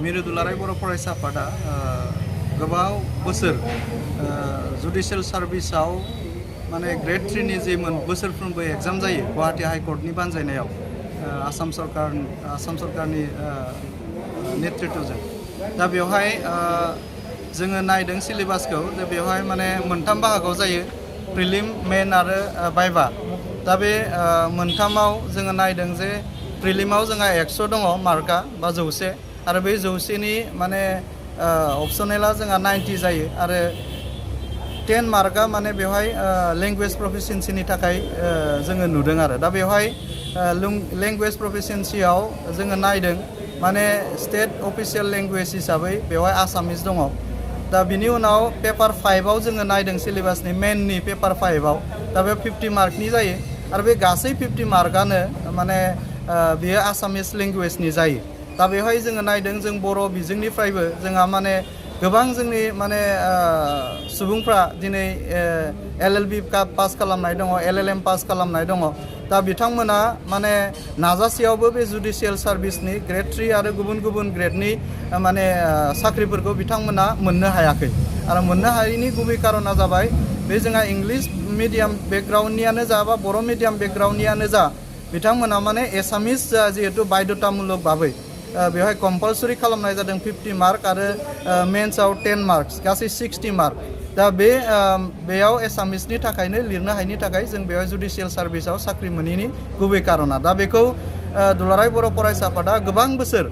मिरु दुलाराय बर' फरायसा आफादा गोबाव बोसोर जुडिशियेल सार्भिसाव माने ग्रेड 3 नि जे बोसोरफ्रोमबो एग्जाम जायो गुवाहाटी हाइकर्टनि बानजायनायाव आसाम सरकारनि नेतृत्वजों दा बेवहाय जोङो नायदों सिलेबासखौ दा बेवहाय माने मोनथाम बाहागोआव जायो प्रिलिम मेन आरो भाइभा दा बे मोनथामाव जोङो नायदों जे प्रिलिमाव जोंहा 100 दङ मार्कआ बा 100 आरो बे 100नि माने अपसनेला जोंहा 90 जायो आरो 10 मार्कआ माने बेवहाय लैंग्वेज प्रोफिशिएंसीनि थाखाय जोङो नुदों आरो दा बेवहाय लैंग्वेज प्रोफिशिएंसीआव जोङो नायदों माने स्टेट अफिशियल लैंग्वेज हिसाबै बेवहाय आसामिस दङ दा बिनि उनाव पेपार 5 आव जोङो नायदों सिलेबासनि मेननि पेपार 5 आव दा बे 50 मार्कनि जायो आरो बे गासै 50 मार्कआनो माने बेयो आसामिस लैंग्वेजनि जायो दा बेवहाय जोङो नायदों जों बर' बिजोंनिफ्रायबो जोंहा माने गोबां जोंनि माने सुबुंफ्रा दिनै LLB पास खालामनाय दङ LLM पास खालामनाय दङ दा बिथांमोना माने नाजासेयावबो बे जुडिशियेल सार्भिसनि ग्रेड 3 आरो गुबुन गुबुन ग्रेडनि माने साख्रिफोरखौ बिथांमोना मोननो हायाखै आरो मोननो हायैनि गुबै कारना जाबाय बे जोंहा इंलिश मिडियाम बेकग्राउन्डनियानो जा बा बर' मिडियाम बेकग्राउन्डनियानो जा बिथांमोना माने एसामिस जिहेतु बाध्यतामूलक भाबै बेवहाय कम्पालसरि खालामनाय जादों 50 मार्क आरो मेन्सआव 10 मार्क्स गासै 60 मार्क दा बेयाव एसामिसनि थाखायनो लिरनो हायैनि थाखाय जों बेवहाय जुडिशियेल सार्भिसाव साख्रि मोनैनि गुबै कारना दा बेखौ दुलाराय बर' फरायसा आफादा गोबां बोसोर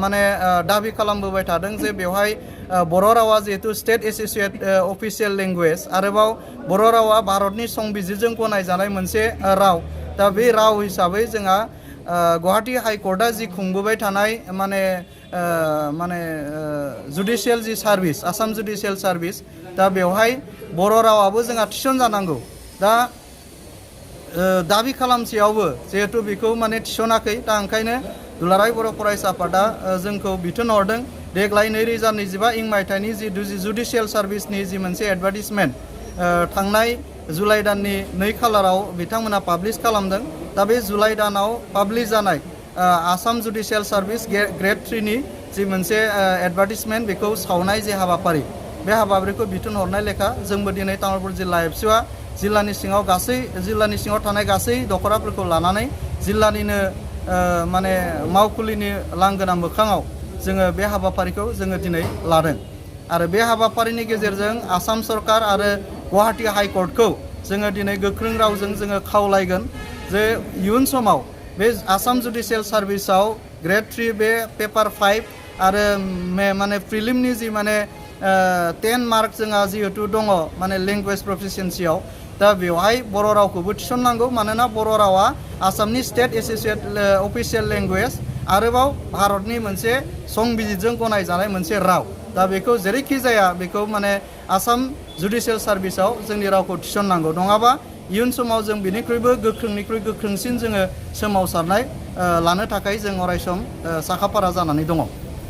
माने दाबि खालामबोबाय थादों जे बेवहाय बर' रावा जिहेतु स्टेट एसोसिएट अफिशियेल लैंग्वेज आरोबाव बर' रावा भारतनि संबिजिरजों गनायजानाय मोनसे राव दा बे राव हिसाबै जोंहा गुवाहाटी हाइकर्टआ जि खुंबोबाय थानाय माने जुडिशियेल जि सार्भिस आसाम जुडिशियेल सार्भिस दा बेवहाय बर' रावाबो जोंहा थिसन जानांगौ दा दाबि खालामसेयावबो जिहेतु बेखौ माने थिसनाखै दा ओंखायनो दुलाराय बर' फरायसा आफादा जोंखौ बिथोन हरदों देग्लाय 2025 इं मायथाइनि जि जुडिशियेल सार्भिसनि जि मोनसे एडभार्टिसमेन्ट थांनाय जुलाइ दाननि 2 खालाराव बिथांमोना पाब्लिश खालामदों दा बे जुलाइ दानाव पाब्लिश जानाय आसाम जुडिशियेल सार्भिस ग्रेड 3 नि जि मोनसे एडभार्टिसमेन्ट बेखौ सावनाय जे हाबाफारि बे हाबाफारिखौ बिथोन हरनाय लेखा जोंबो दिनै तामुलपुर जिल्ला एबसुआ जिल्लानि सिङाव थानाय गासै दखराफोरखौ लानानै जिल्लानिनो माने मावखुलिनि लांगोना मोखाङाव जोङो बे हाबाफारिखौ जोङो दिनै लादों आरो बे हाबाफारिनि गेजेरजों आसाम सरकार आरो गुवाहाटी हाइकर्टखौ जोङो दिनै गोख्रों रावजों जोङो खावलायगोन जे इयुन समाव बे आसाम जुडिशियेल सार्भिसाव ग्रेड 3 बे पेपार 5 आरो माने प्रिलिमनि जि माने 10 मार्क जोंहा जिहेतु दङ माने लैंग्वेज प्रोफिशिएंसीआव दा बेवहाय बर' रावखौबो थिसननांगौ मानोना बर' रावा आसामनि स्टेट एसोसिएट अफिशियेल लैंग्वेज आरोबाव भारतनि मोनसे संबिजिरजों गनायजानाय मोनसे राव दा बेखौ जेरैखि जाया बेखौ माने आसाम जुडिशियेल सार्भिसाव जोंनि रावखौ थिसननांगौ नङाबा इयुन समाव जों बिनिख्रुइबो गोख्रोंनिख्रुइ गोख्रोंसिन जोङो सोमावसारनाय लानो थाखाय जों अरायसम साखाफारा जानानै दङ।